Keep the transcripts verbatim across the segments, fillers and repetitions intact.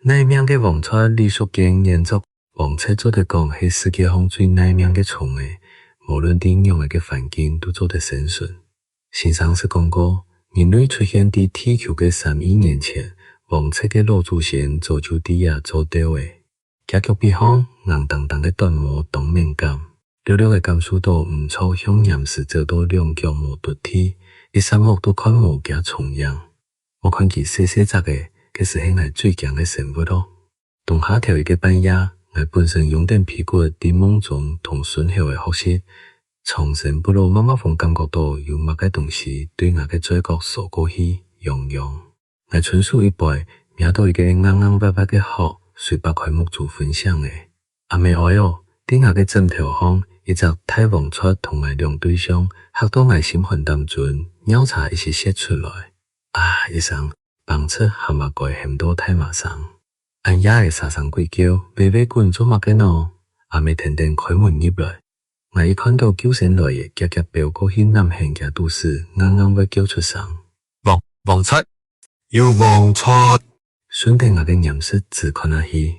耐命个黃蚻，李淑娟原作。黃蚻做得講係世界上最耐命个蟲仔，無論在仰仔个環境都做得生存。先生識講過，人類出現在地球个三億年前，黃蚻个老祖先早就在這做竇仔。厥腳髀項硬噹噹个短毛當敏感，略略仔感受著毋著，像黏時走到兩腳無著地，一霎目都看無厥蟲影。莫看佢細細隻仔，該斯係𠊎最驚个生物囉。 冬下頭一個半夜，𠊎本身慵等被骨，在夢中同孫猴仔學習長生不老，慢慢仔感覺著有麼个東西對𠊎个嘴角掃過去，癢癢。𠊎伸手一掰，摸著一個硬硬滑滑个殼，隨擘開目珠昏醒咧。阿姆哀哦！在𠊎个枕頭項，一隻大黃蚻同𠊎兩對相，嚇著𠊎心寒膽顫，尿差一息洩出來。啊一聲，挷直蛤蟆胲喊到大嫲聲。 恁夜仔沙聲鬼叫，噦噦滾做麼个呢？阿姆跈等開門入來。𠊎一看著救星來咧，遽遽飆過去攬緪厥肚屎，硬硬會叫出聲：「黃、黃蚻！有黃蚻！」順等𠊎个拈食指看啊去，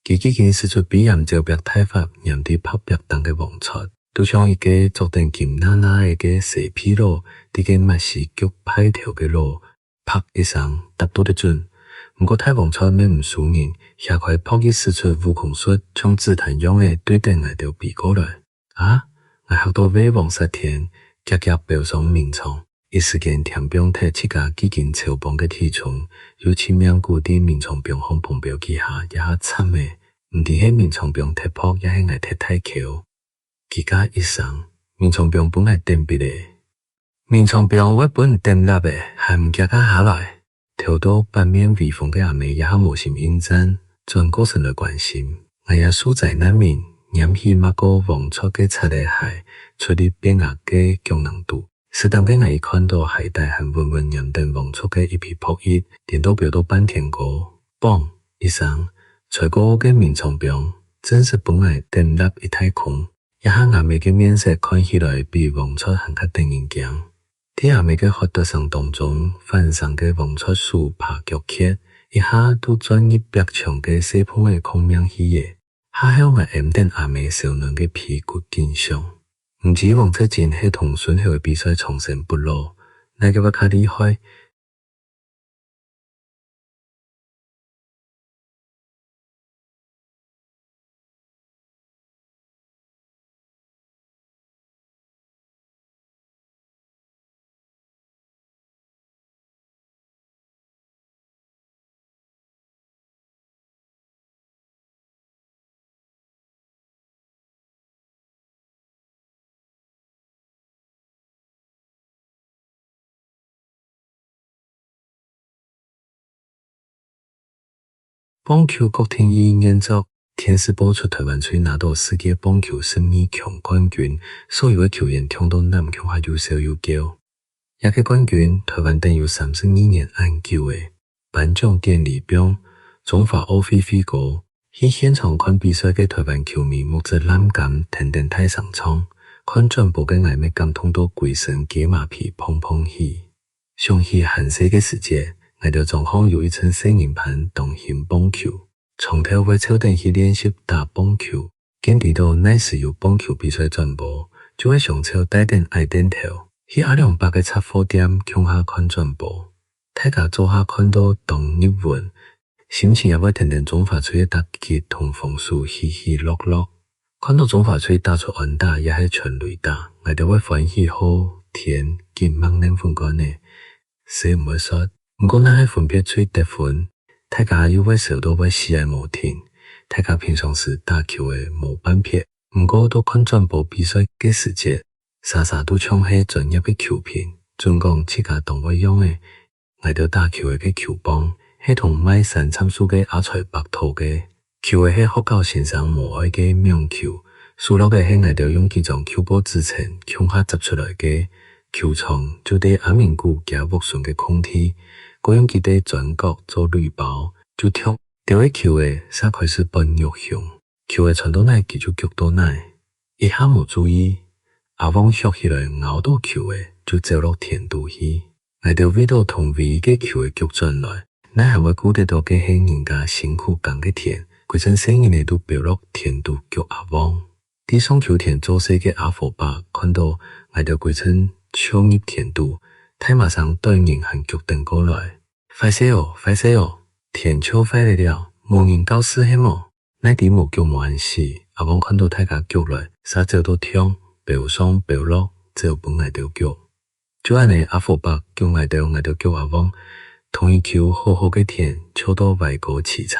佢既經使出飛簷走壁大法，黏在白壁頂个黃蚻，就像一個著等金娜娜仔个西皮佬，在該抹鬚逐派頭个佬， 啪一聲，踏到得準。毋過大黃蚻乜毋輸人，掀開薄翼使出舞空術，像子彈樣仔對等𠊎兜飛過來。啊！𠊎嚇到噦王殺天，遽遽飆上眠床。一時間添放忒自家既經超磅个體重，又盡命牯在眠床枋項嘭飆幾下，這下慘咧！毋知係眠床枋忒薄，也係𠊎忒大箍。 吱嘎一聲，眠床枋分𠊎蹬必咧。眠床枋會分你蹬落咧，還毋遽遽下來！頭到八面威風个阿姆這下無心應戰，轉過身來關心。𠊎這受災難民，拈起抹過黃蚻个擦仔鞋，出力跛啊个腳囊肚。 食膽个𠊎一看著鞋底還穩穩黏等黃蚻个一皮薄翼，顛倒飆到半天高，「嘣」一聲，衰過个眠床枋，真實分𠊎蹬落一大空。這下阿姆个面色看起來比黃蚻還較得人驚。在阿姆个喝哚聲當中，翻生个黃蚻手爬腳蹶，一下就鑽入壁牆个細縫仔囥命去咧。 下後𠊎揞等阿姆燒暖个被骨緊想，毋知黃蚻精係同孫猴仔比賽長生不老，哪個會較厲害？ 棒球郭庭義原作。電視播出臺灣隊拿著世界棒球十二強冠軍，所有个球員暢到攬共下又笑又噭。這個冠軍臺灣等有三十二年恁久咧。頒獎典禮放中華奧會會歌，去現場看比賽个臺灣球迷目汁濫泔，跈等大聲唱，看轉播个𠊎乜感動到歸身雞嫲皮膨膨起。 想起還細个時節，𠊎兜莊項有一陣細人伴當興棒球，長透會湊等去練習打棒球。見知著哪時有棒球比賽轉播，就會相湊帶等矮凳頭，去阿良伯个雜貨店共下看轉播。大家做下看到當入魂， 心情也會跈等中華隊个打擊同防守起起落落。看著中華隊打出安打也係全壘打，𠊎兜會歡喜好天緊擘𥍉粉管仔，勢毋會煞。毋過若係分別隊得分，大家又會愁到會死仔無停。大家平常時打球仔無半撇，毋過到看轉播比賽个時節， 儕儕都像係專業个球評，準講自家當會仰仔。𠊎兜打球仔个球棒，係同賣山杉樹个阿財伯討个。球仔係學校先生無愛个網球，手落仔係𠊎兜用幾張舊報紙層共下摺出來个。球場就在阿明牯厥屋脣个空地，過用幾垤磚角做壘包，就踢。兜仔球仔煞開始搬肉熊。 球仔傳到哪佢就逐到哪，一下無注意，阿旺踖起來咬著球仔就走落田肚去。𠊎兜為著同唯一个球仔逐轉來，哪還會顧得著該係人家辛苦耕个田，歸陣細人仔都飆落田肚逐阿旺。在上坵田做事个阿虎伯看著𠊎兜歸陣蹺入田肚，大嫲聲對人喊逐等過來：「壞勢哦，壞勢哦，田蹺壞了了，無人教示係無？」哪知無逐無恁死，阿旺看著大家逐來，嗄走到暢，飆上飆落，走分𠊎兜逐。 就恁呢，阿虎伯逐𠊎兜，𠊎兜逐阿旺，同一坵好好个田蹺到歪膏揤斜。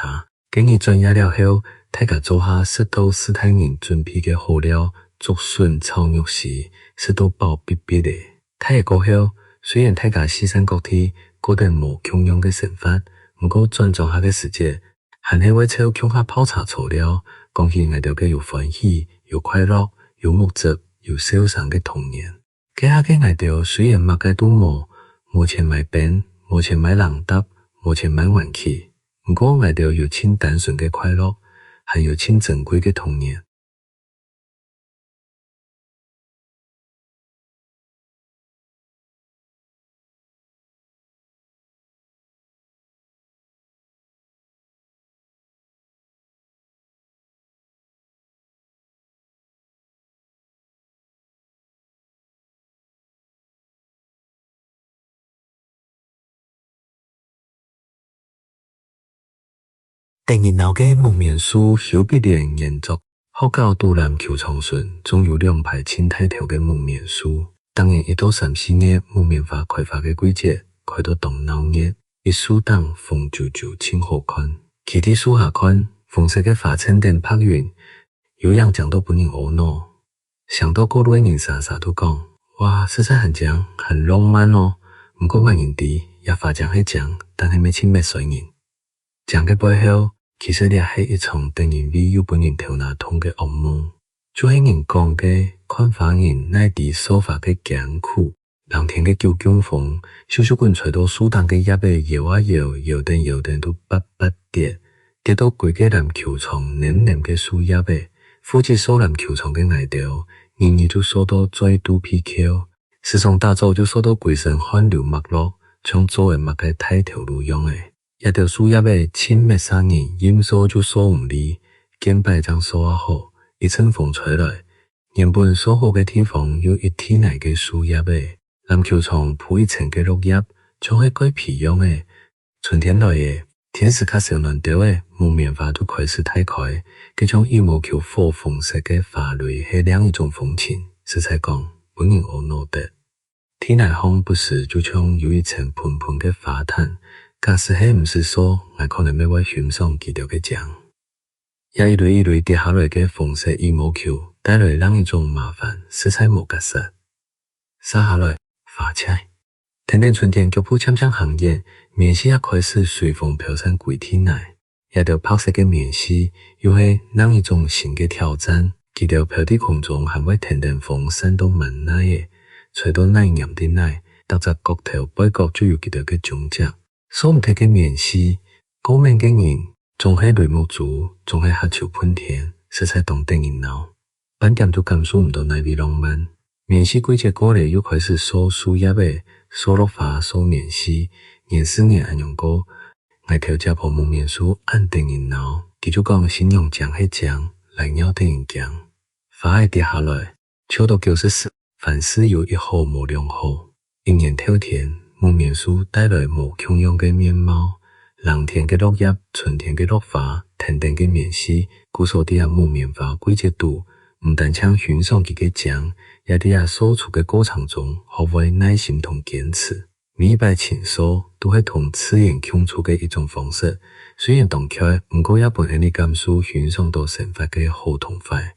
該日轉夜了後，大家做下食著序大人準備个好料，竹筍炒肉絲，食到飽必必仔。大了過後，雖然大家四散各地，過等無共樣个生活，毋過轉莊下个時節，還係會湊共下泡茶坐尞，講起𠊎兜个有歡喜、有快樂、有目汁、有笑聲个童年。 該下个𠊎兜雖然麼个都無，無錢買冰，無錢買零嗒，無錢買玩具，毋過𠊎兜有盡單純个快樂，還有盡珍貴个童年。 得人惱个木棉樹，邱碧蓮原作。學校肚籃球場脣，種有兩排盡大條个木棉樹，逐年一到三四月，木棉花開花个季節，開到當鬧熱，一樹頂紅啾啾，盡好看。企在樹下看，紅色个花襯等白雲，有影靚到分人阿𧩣。 想到過路个人儕儕都講：「哇，實在還靚，還浪漫哦！」毋過麼人知，這花靚係靚，但係乜盡搣衰人。靚个背後，其實這係一場得人畏又分人頭那痛个惡夢。就係人講个，看花人哪知挲花个艱苦。 冷天个九降風，咻咻滾吹到樹頂个葉仔搖啊搖，搖等搖等都發發跌，跌到歸个籃球場淰淰个樹葉仔。負責挲籃球場个𠊎兜，日日就挲到嘴嘟鼻翹，時常打早就挲到歸身汗流脈落，像做了麼个大頭路樣仔。這兜樹葉仔盡搣煞人，任挲就挲毋利，見擺正挲啊好，一陣風吹來， 原本挲好个地方又一地泥个樹葉仔，籃球場鋪一層个落葉，像係蓋被樣仔。春天來了，天時較燒暖兜仔，木棉花都開始大開，該像羽毛球火紅色个花蕊係另一種風情，實在講，分人阿𧩣得。地泥項不時就像有一層歕歕个花毯，假使係毋使挲，𠊎可能乜會欣賞佢兜个靚。 這一蕊一蕊跌下來个紅色羽毛球，帶來另一種麻煩，實在無結煞。續下來，花謝。跈等春天腳步漸漸行遠，棉絮也開始隨風飄散歸地泥。這兜白色个棉絮，又係另一種新个挑戰。佢兜飄在空中，還會跈等風散到滿哪仔，吹到哪黏在哪，逐隻角頭背角就有佢兜个蹤跡。 挲毋忒个棉絮，過敏个人，總係擂目珠，總係哈啾噴天，實在當得人惱。半點都感受毋到哪位浪漫。棉絮季節過了，又開始挲樹葉仔，挲落花，挲棉絮，年復年恁樣過。𠊎頭姐婆木棉樹恁得人惱，佢就講：「新娘靚係靚，拉尿得人驚。」花仔跌下來， 笑到狗食屎，凡事有一好無兩好。一年透天，木棉樹帶來無共樣个面貌。冷天个落葉，春天个落花，跈等个棉絮，故所在這木棉花季節肚，毋單淨欣賞佢个靚，也在這挲出个過程中，學會耐心同堅持。每一擺清挲，都係同自然共處个一種方式。雖然當𤸁，毋過也分𠊎俚感受欣賞到生活个好同壞。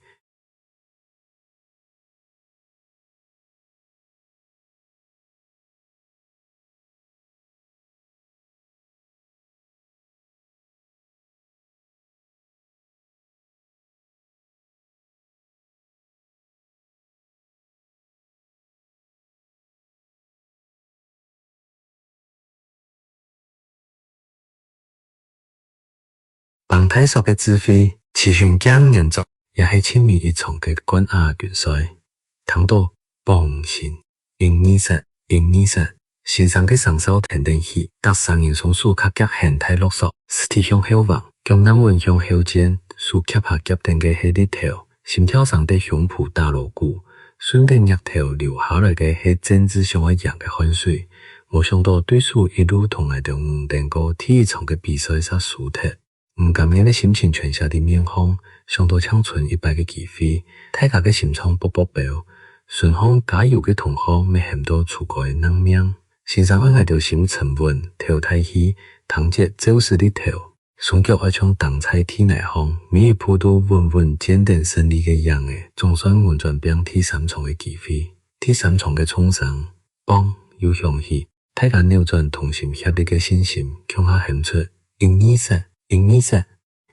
挷大索个智慧，徐勳鏡原作。這係盡尾一場个冠亞軍賽。聽到「嘣」聲，一二煞，一二煞，先生个聲哨跈等起，逐儕人雙手較遽㧯大落索，屍體向後橫，腳㪐穩向後踮，手胯下夾等个係日頭，心跳聲在胸脯打鑼鼓，順等額頭流下來个係政治想愛贏个汗水。無想到對手一路同𠊎兜五等過第一場个比賽煞輸忒。 毋甘願个心情全寫在面項，想到淨伸一擺个機會，大家个心臟噗噗飆，脣項加油个同學乜喊到出該能命。先生愛𠊎兜心沉穩，頭抬起，聽節照死日頭，雙腳愛像釘在地泥項，每一步都穩穩踮等勝利个影仔，總算穩轉拚第三場个機會。第三場个銃聲，砰，又響起， 大家扭轉同心協力个信心，共下喊出：「一二三，一二三！」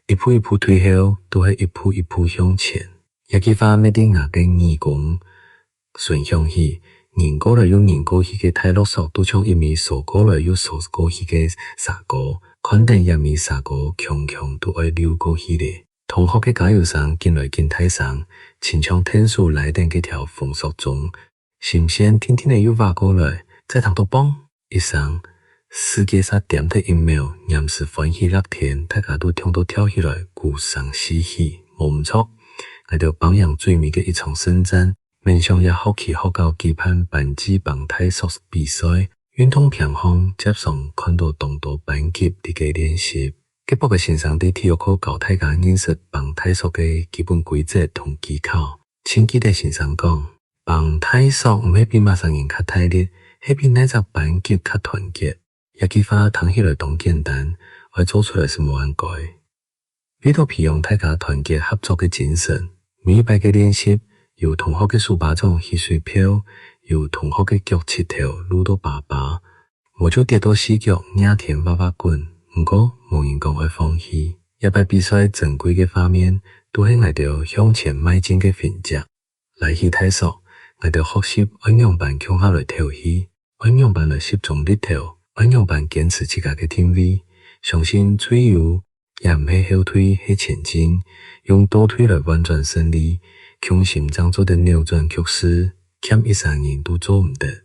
一步一步退後，都係一步一步向前。這句話乜在𠊎个耳公脣響起，人過來又人過去个大落索，都像一尾趖過來又趖過去个蛇哥，看等這尾蛇哥強強都愛溜過去咧。同學个加油聲緊來緊大聲，親像𢯭手拉等該條紅索中， 心弦定定仔又劃過來，再聽到「砰」一聲，世界煞恬忒一秒，黏時歡喜辣天，大家都暢到跳起來，鼓聲四起。無毋著，𠊎兜挷贏最尾个一場勝戰，免想這學期學校舉辦班際挷大索比賽，運動坪項輒常看到當多班級在該練習。該駁个先生在體育課教大家認識挷大索个基本規則同技巧，盡記得先生講： 「挷大索毋係比麼儕人較大力，係比哪隻班級較團結。」這句話聽起來當簡單，愛做出來斯無恁該。為著培養大家團結合作个精神，每一擺个練習，有同學个手巴掌起水泡，有同學个腳膝頭挼到疤疤，無就跌到四腳惹天哇哇滾。毋過，無人講愛放棄。這擺比賽珍貴个畫面，都係𠊎兜向前邁進个痕跡。 拉起大索，𠊎兜學習愛仰般共下來敨氣，愛仰般來集中力頭，愛仰般堅持自家个定位。相信隊友也毋係後退，係前進，用倒退來換轉勝利，共心正做得扭轉局勢，欠一儕人都做毋得。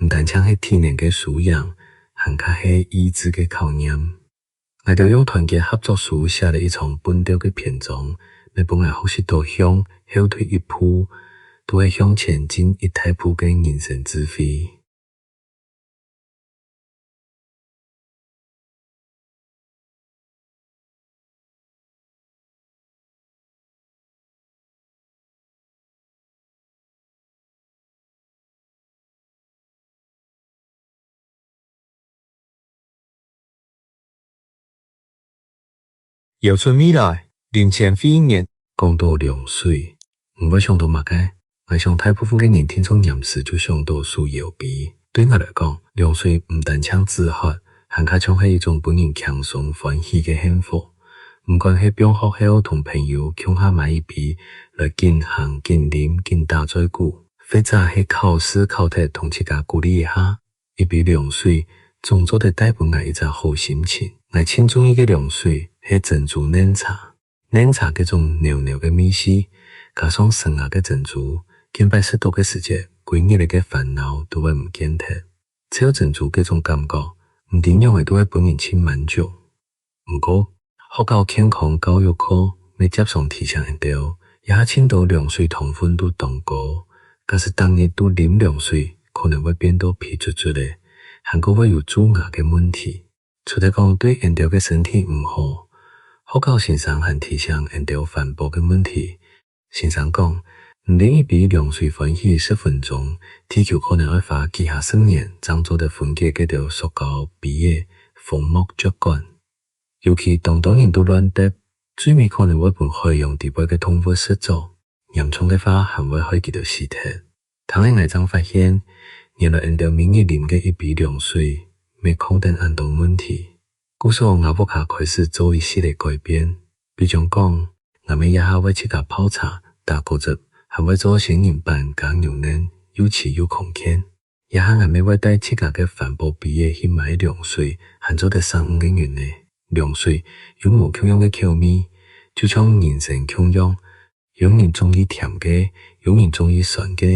毋單淨係體能个輸贏，還較係意志个考驗。 𠊎兜用團結合作書寫了一場奮鬥个篇章，乜分𠊎學習到向後退一步，都係向前進一大步个人生智慧。 搖出味來，林千惠原。講到涼水，你會想到麼个？𠊎想大部分个人定著黏時就想到手搖杯。對𠊎來講，涼水毋單淨止渴，還較像係一種分人輕鬆歡喜个幸福。毋管係放學後同朋友共下買一杯來緊行、緊啉、緊打嘴鼓，或者係考試考忒同自家鼓勵一下， 一杯涼水，總做得帶分𠊎一隻好心情。𠊎盡中意个涼水係珍珠奶茶。奶茶該種醲醲个味緒，加上生牙个珍珠，見擺食著个時節，歸日仔个煩惱都會毋見忒。噍珍珠該種感覺，毋知仰仔都會分人盡滿足。 毋過，學校健康教育課乜輒常提醒𠊎兜，這下盡多涼水糖分都當高，假使逐日都啉涼水，可能會變到肥卒卒仔，還過會有蛀牙个問題。除忒講對𠊎兜个身體毋好，學校先生還提醒𠊎兜環保个問題。 先生講，你啉一杯涼水歡喜十分鐘，地球可能愛花幾下十年，正做得分解該兜塑膠杯仔、封膜、啜管。尤其當多人都亂擲，最尾可能會分海洋底背个動物食著，嚴重个話還會害佢兜死忒。聽了𠊎正發現，原來𠊎兜每日啉个一杯涼水，乜囥等恁多問題。 故所𠊎屋下開始做一息仔改變，比將講，𠊎乜這下會自家泡茶、打果汁，還會做仙人粄加牛奶，又萋又康健。這下𠊎乜會帶自家个環保杯仔去買涼水，還做得省五個銀呢。涼水有無共樣个口味，就像人生共樣， 有人中意甜个，有人中意酸个，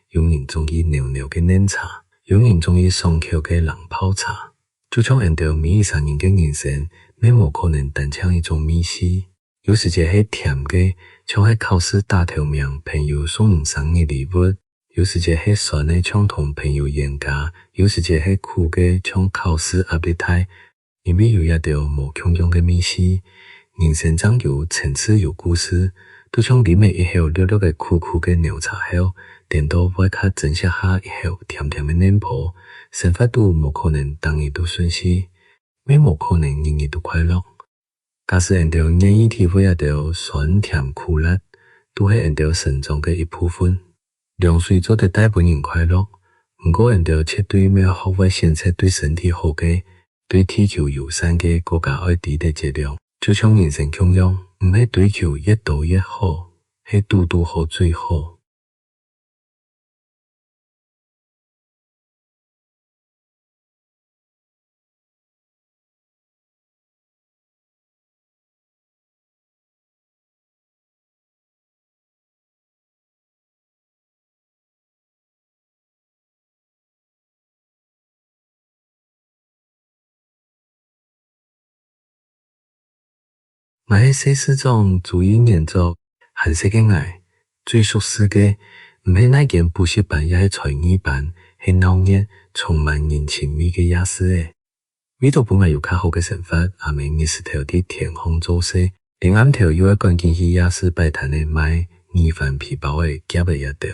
有人中意醲醲个奶茶，有人中意爽口个冷泡茶。就像𫣆兜每一儕人个人生，乜無可能單淨一種味緒。有時節係甜个，像係考試打頭名，朋友送人生日禮物；有時節係酸个，像同朋友冤家；有時節係苦个，像考試壓力大。 因為有這兜無共樣个味緒，人生正有層次、有故事。就像啉了一口綠綠个苦苦个牛茶後，顛倒會較珍惜下一口甜甜个麵包。生活都無可能逐日都順序，乜無可能日日都快樂。假使𫣆兜願意體會這兜酸甜苦辣，都係𫣆兜成長个一部分。 涼水做得帶分人快樂，毋過𫣆兜絕對乜愛學會選擇對身體好个、對地球友善个，過加愛知得節量。就像人生共樣，毋係追求越多越好，係堵堵好最好。 𠊎係細市長，朱一元作。還細个𠊎，最熟事个，毋係哪間補習班，也係才藝班，係鬧熱、充滿人情味个夜市仔。 為著分𠊎有較好个生活，阿姆日時頭在田項做事，臨暗頭又愛趕緊去夜市擺攤仔賣米飯、皮包仔、夾仔這兜。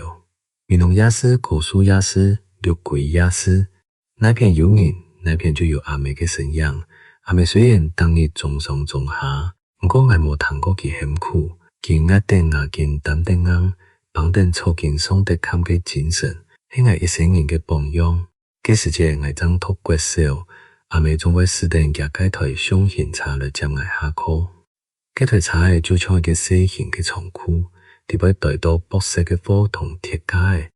美濃夜市、高樹夜市、六龜夜市，哪片有人，哪片就有阿姆个身影。阿姆雖然逐日衝上衝下，毋過𠊎無聽過佢喊苦，佢齧等牙根擔等硬，挷等草根上得崁个精神，係𠊎一生人个榜樣。 該時節𠊎正讀國小，阿姆總會駛等厥該台箱型車來接𠊎下課。該台車仔就像一個細型个倉庫，裡背堆到薄色个貨同鐵架仔。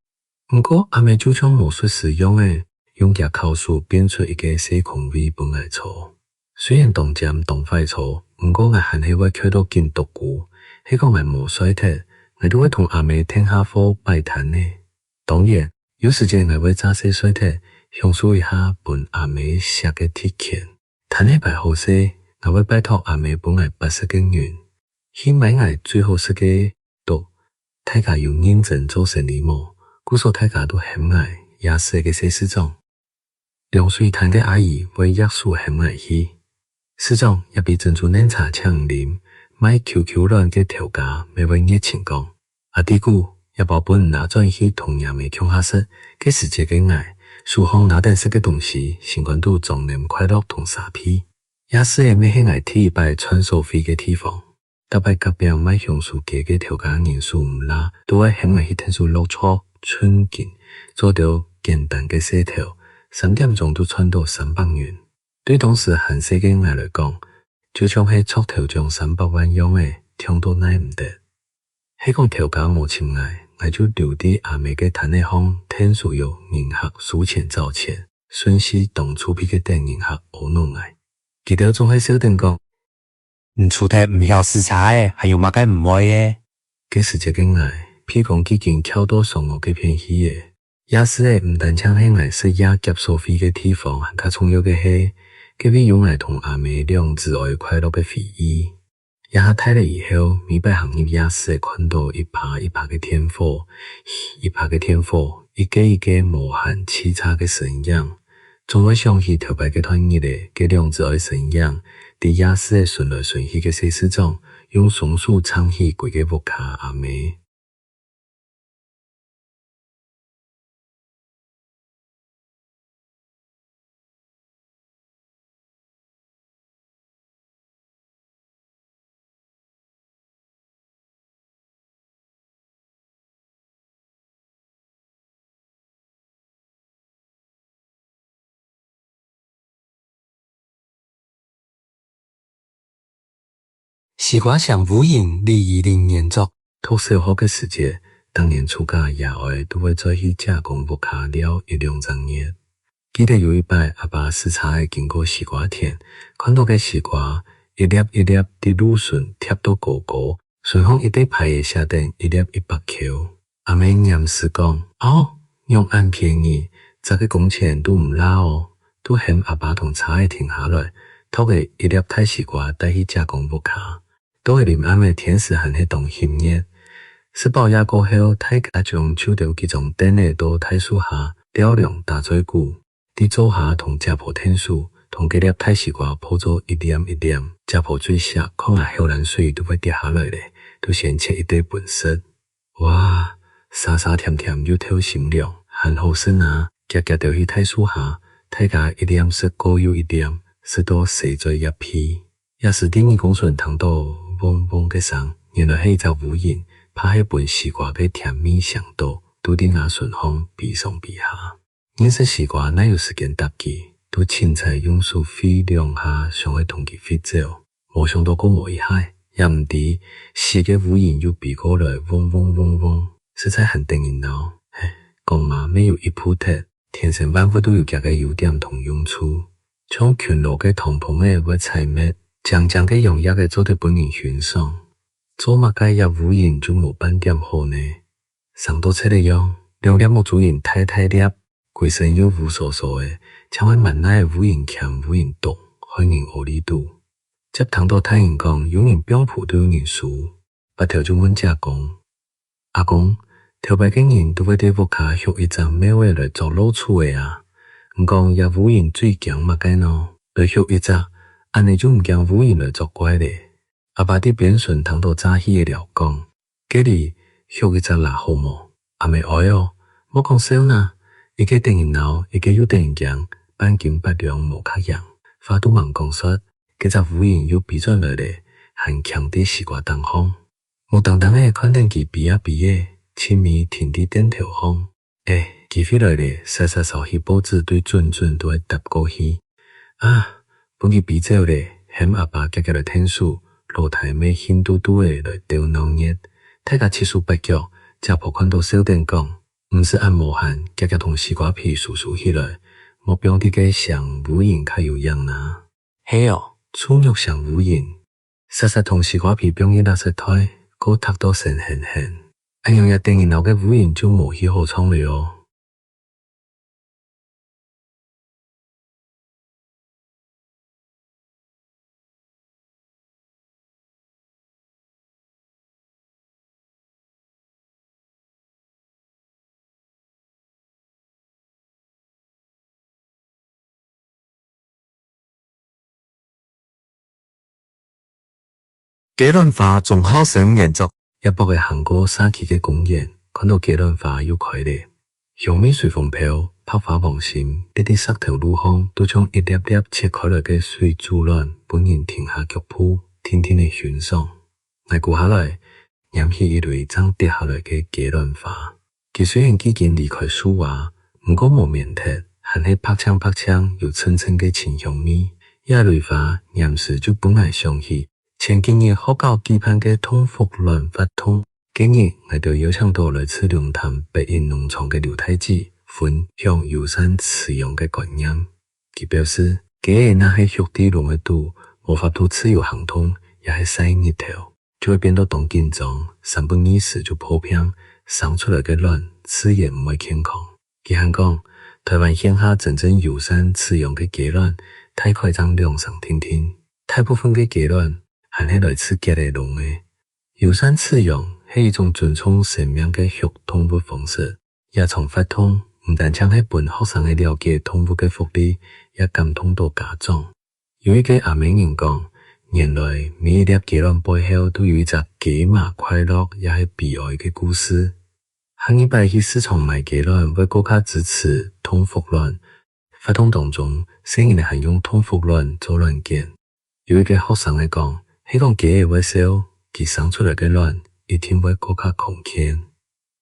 毋過阿姆就像魔術師樣仔，用厥巧手變出一個細空位分𠊎坐。雖然當尖當壞坐，毋過𠊎還係會𤸁到緊啄痀。係講𠊎無睡忒，𠊎就會同阿姆𢯭下貨擺攤仔。 當然，有時節𠊎會詐死睡忒，享受一下分阿姆惜个特權。攤仔擺好勢，𠊎會拜託阿姆分𠊎八色个銀，去買𠊎最好食个粥。大家有認真做生理無？故所大家都喊𠊎夜市个細市長。 涼水攤个阿姨會擛手喊𠊎去：「市長，這杯珍珠奶茶請你啉。」賣QQ卵个頭家乜會熱情講：「阿弟牯，這包分你拿轉去同若姆共下食。」該時節个𠊎，手項拿等食个東西，心肝肚裝淰快樂同沙鼻。夜市仔乜係𠊎第一擺賺所費个地方。 逐擺隔壁賣香酥雞个頭家人手毋罅，都會喊𠊎去𢯭手落厝，寸金，做兜簡單个事頭，三點鐘就賺到三百銀。對當時還細个𠊎來講，就像係著頭獎三百萬樣仔，暢到耐毋得。係講頭家無尋𠊎，𠊎就留在阿姆个攤仔項𢯭手用銀盒收錢找錢，順序當臭屁个等人客阿𧩣𠊎。佢兜總係笑等講： 「你除忒毋曉駛車仔，還有麼个毋會个？」該時節个𠊎，鼻公既經翹到上頷該片去了。夜市仔毋單淨係𠊎食夜夾所費个地方，還較重要个係，該位有𠊎同阿姆兩子哀快樂个回憶。這下大了以後，每擺行入夜市仔，看到一葩一葩个電火，一葩个電火，一個一個無閒洎杈个身影， 總會想起頭擺該段日仔，該兩子哀身影，在夜市仔巡來巡去个細市長，用雙手撐起歸個屋下阿姆。西瓜餳烏蠅，李怡玲原作。讀小學个時節，逐年暑假爺哀都會載去姐公屋下尞一兩隻月。 記得有一擺，阿爸駛車仔經過西瓜田，看到該西瓜一粒一粒在路脣疊到高高，脣項一垤牌仔寫等一粒一百箍。阿姆黏時講：「哦，仰恁便宜，摘个工錢都毋罅哦，都喊阿爸同車仔停下來，擇个一粒大西瓜帶去姐公屋下。到仔臨暗仔，天時還係當翕熱。食飽夜過後，大家將就兜幾張凳仔到大樹下，吊涼打嘴鼓。 在灶下同姐婆𢯭手，同該粒大西瓜破做一點一點。姐婆最惜，看啊口涎水都會跌下來咧，都先切一垤分食。哇，沙沙甜甜又透心涼，還好食啊！遽遽兜去大樹下，大家一點食過又一點，食到洗嘴擛鼻。這時在耳公脣聽到嗡嗡个聲，原來係一隻烏蠅，怕係分西瓜个甜味餳到，都在吾脣項飛上飛下。 認識西瓜哪有時間搭佢，都凊彩用手拂兩下，想愛同佢拂走。無想到過無一下，也毋知死个烏蠅又飛過來，嗡嗡嗡嗡，實在還得人惱。嘿，講嘛乜有一步忒，天生萬物都有佢个優點同用處，像勤勞个糖蜂仔會採蜜，靚靚个揚蝶仔做得分人欣賞，做麼个這烏蠅就無半點好呢？ 生到賊仔樣，兩粒目珠仁大大粒，歸身又烏疏疏仔，像係滿哪仔烏蠅鉗烏蠅毒，害人屙痢肚。輒聽到大人講，有人放符都有人收，斡頭就問姐公：「阿公，頭擺个人都會在屋下畜一隻貓仔來捉老鼠仔啊？你講這烏蠅最驚麼个呢？來畜一隻，恁仔就毋驚烏蠅來作怪咧。」 阿爸在邊脣聽到詐戲仔了講：「該俚畜一隻啦好無？」阿姆哀哦：「莫講笑哪，一個得人惱，一個又得人驚，半斤八兩無較贏。」話都吂講煞，該隻烏蠅又飛轉來咧，還徛在西瓜頂項。目盯盯仔看等佢飛啊飛仔，盡尾停在凳頭項。 欸，機會來咧，煞煞捎起報紙對準準都愛搭過去。啊，分佢飛走咧，喊阿爸遽遽來𢯭手，老弟乜興嘟嘟仔來鬥鬧熱。大家七手八腳，姐婆看到笑等講：「毋使恁無閒，遽遽同西瓜皮收收起來，莫放在該餳烏蠅較有影哪。」係哦，臭肉餳烏蠅。 煞煞同西瓜皮放入垃圾袋，過䌈到新新鮮。恁樣這得人惱个烏蠅就無戲好唱了哦。 雞卵花，鍾浩昇原作。這駁仔行過社區个公園，看到雞卵花又開咧，香味隨風飄，白花黃心，跌在石頭路項，都像一粒粒切開來个水煮卵，分人停下腳步，定定仔欣賞。 𠊎跍下來，拈起一蕊正跌下來个雞卵花。佢雖然既經離開樹椏，毋過無綿忒，還係白淨白淨，有陣陣个清香味。這蕊花黏時就分𠊎想起前幾日學校舉辦个動福卵活動。該日，𠊎兜邀請到來自龍潭北一農場个劉大姊，分享友善飼養个觀念。 佢表示，雞仔若係畜在籠仔肚，無法度自由行動，也係曬日頭，就會變到當緊張，三不二時就破病，生出來个卵自然毋會健康。佢還講，臺灣現下真正友善飼養个雞卵，大概正兩成定定，大部分个雞卵還係來自結仔籠仔。 友善飼養係一種尊重生命个畜動物方式。這場活動毋單淨係分學生仔了解動物个福利，也感動到家長。有一個阿姆人講，原來每一粒雞卵背後都有一隻雞嫲快樂也係悲哀个故事。下二擺去市場買雞卵，會過較支持動福卵。活動當中，細人仔還用動福卵做卵捲。 有一個學生仔講，係講雞仔會笑，佢生出來个卵一定會過較康健。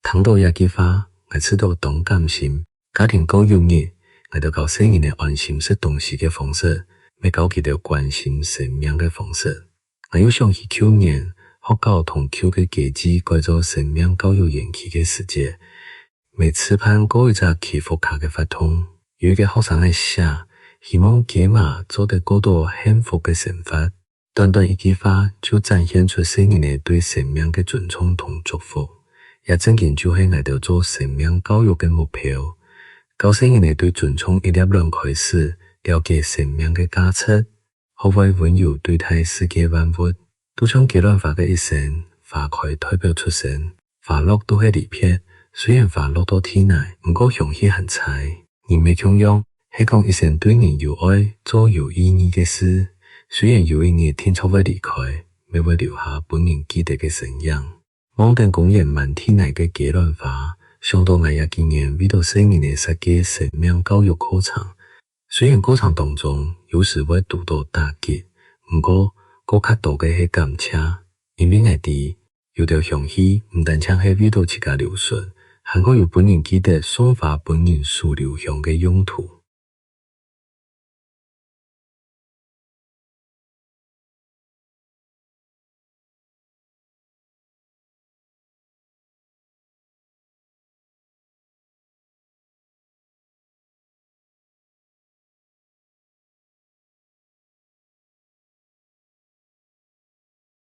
聽到這句話，𠊎試著當感心。家庭教育日，𠊎兜教細人仔安心食東西个方式，乜教佢兜關心生命个方式。𠊎又想起舊年，學校同舊个雞舍改做生命教育園區个時節， 乜試辦過一隻祈福卡个活動，有一個學生仔寫，希望雞嫲做得過著幸福个生活。短短一句話，就展現出細人仔對生命个尊重同祝福。這正經就係𠊎兜做生命教育个目標。教細人仔對尊重一粒卵開始，了解生命个價值，學會溫柔對待世界萬物。就像雞卵花个一生，花開代表出生，花落就係離別。雖然花落到地泥，毋過香氣還在。人乜共樣，係講一生對人有愛，做有意義个事。雖然有一日定著會離開，乜會留下分人記得个身影。 望等公園滿地泥个雞卵花，想到𠊎這幾年為著細人仔設計生命教育課程。雖然過程當中有時會堵著打擊，毋過過較多个係感謝，因為𠊎知有兜香氣毋單淨係為著自家留存，還過有分人記得送花分人手留香个用途。